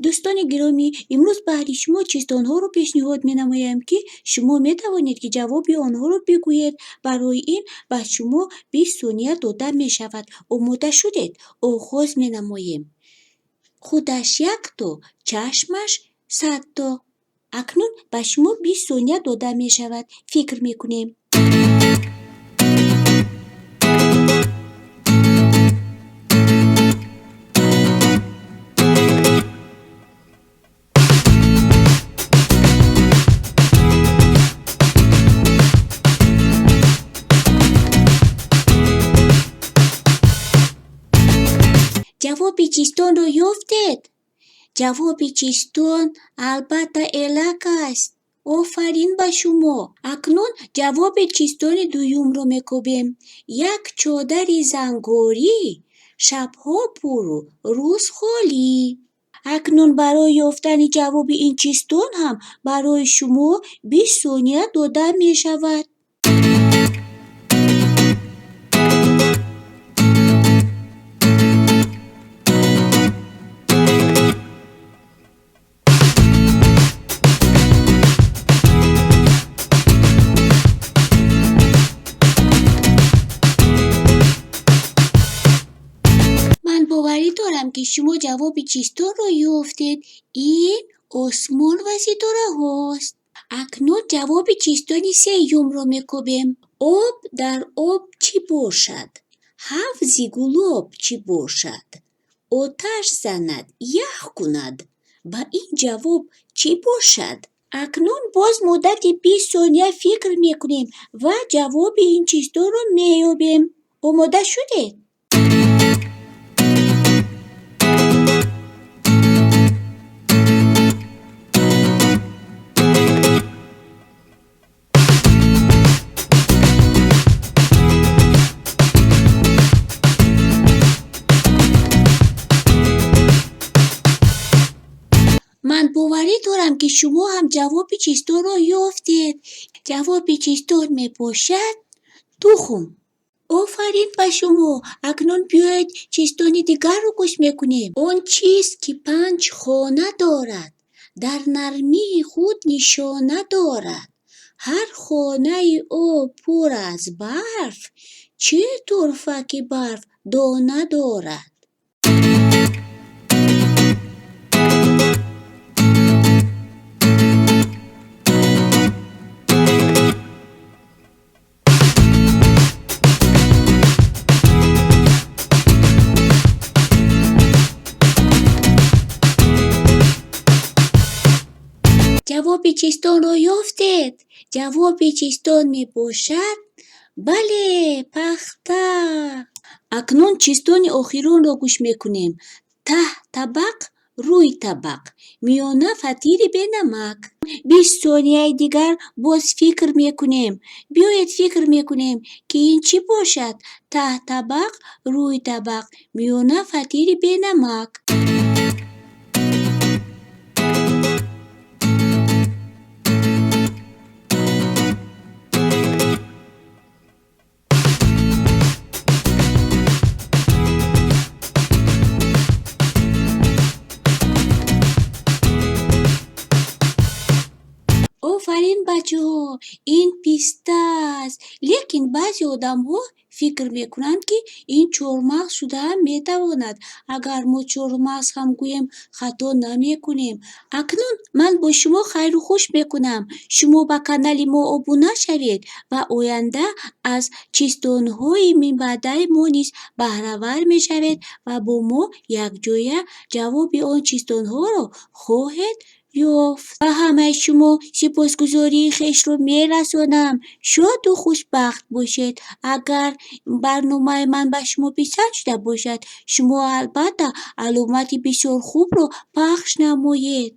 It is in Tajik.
Дӯстони гиромӣ, имрӯз баҳри шумо чистонҳоро пешниҳод менамоям, ки шумо метавонед, ки ҷавоби онҳоро бигӯед. Барои ин ба шумо 20 сония дода мешавад. Омода шудед? Оғоз менамоем. Худаш якто, чашмаш садто. Акнун ба шумо 20 сония дода мешавад. Фикр мекунем. Ҷавоби чистонро ёфтед? Ҷавоби чистон албатта элак аст. Офарин ба шумо. Акнун ҷавоби чистони дуюмро мекобем. Як чодари зангорӣ, шабҳо пуру рӯз холӣ. Акнун барои ёфтани ҷавоби ин чистон ҳам барои шумо 20 сония дода мешавад. Ман боварӣ дорам, ки шумо ҷавоби чистонро ёфтед. Ин осмон ва ситораҳост. Акнун ҷавоби чистони сеюмро мекобем. Об дар об чӣ бошад? Ҳавзи гулоб чӣ бошад? Оташ занад, ях кунад. Ба ин ҷавоб чӣ бошад? Акнун боз муддати 20 сония фикр мекунем ва ҷавоби ин чистонро меёбем. Омода шудед? Ман боварӣ дорам, ки шумо ҳам ҷавоби чистонро ёфтед. Ҷавоби чистон мебошад тухм. Офарин ба шумо. Акнун биёед чистони дигарро гӯш мекунем. Он чиз, ки 5 хона дорад, дар нармии худ нишона дорад. Ҳар хонаи ӯ пур аз барф, чӣ турфа ки барф дона дорад. Ҷавоби чистонро ёфтед? Ҷавоби чистон мебошад бале, пахта. Акнун чистони охиронро гӯш мекунем. Таҳ табақ, рӯй табақ, миёна фатири бенамак. 20 сонияи дигар боз фикр мекунем. Биёед фикр мекунем, ки ин чӣ бошад? Таҳ табақ, рӯй табақ, миёна фатири бенамак. Офарин, бачаҳо, ин писта аст. Лекин баъзе одамҳо фикр мекунанд, ки ин чормағз шуда метавонад. Агар мо чормағз ҳам гӯем, хато намекунем. Акнун ман бо шумо хайру хуш мекунам. Шумо ба канали мо обуна шавед ва оянда аз чистонҳои минбаъдаи мо низ баҳравар мешавед ва бо мо якҷоя ҷавоби он чистонҳоро хоҳед ёфт. Ба ҳамаи шумо сипосгузории хешро мерасонам. Шоду хушбахт бошед. Агар барномаи ман ба шумо писанд шуда бошад, шумо албатта аломати бисёр хубро пахш намоед.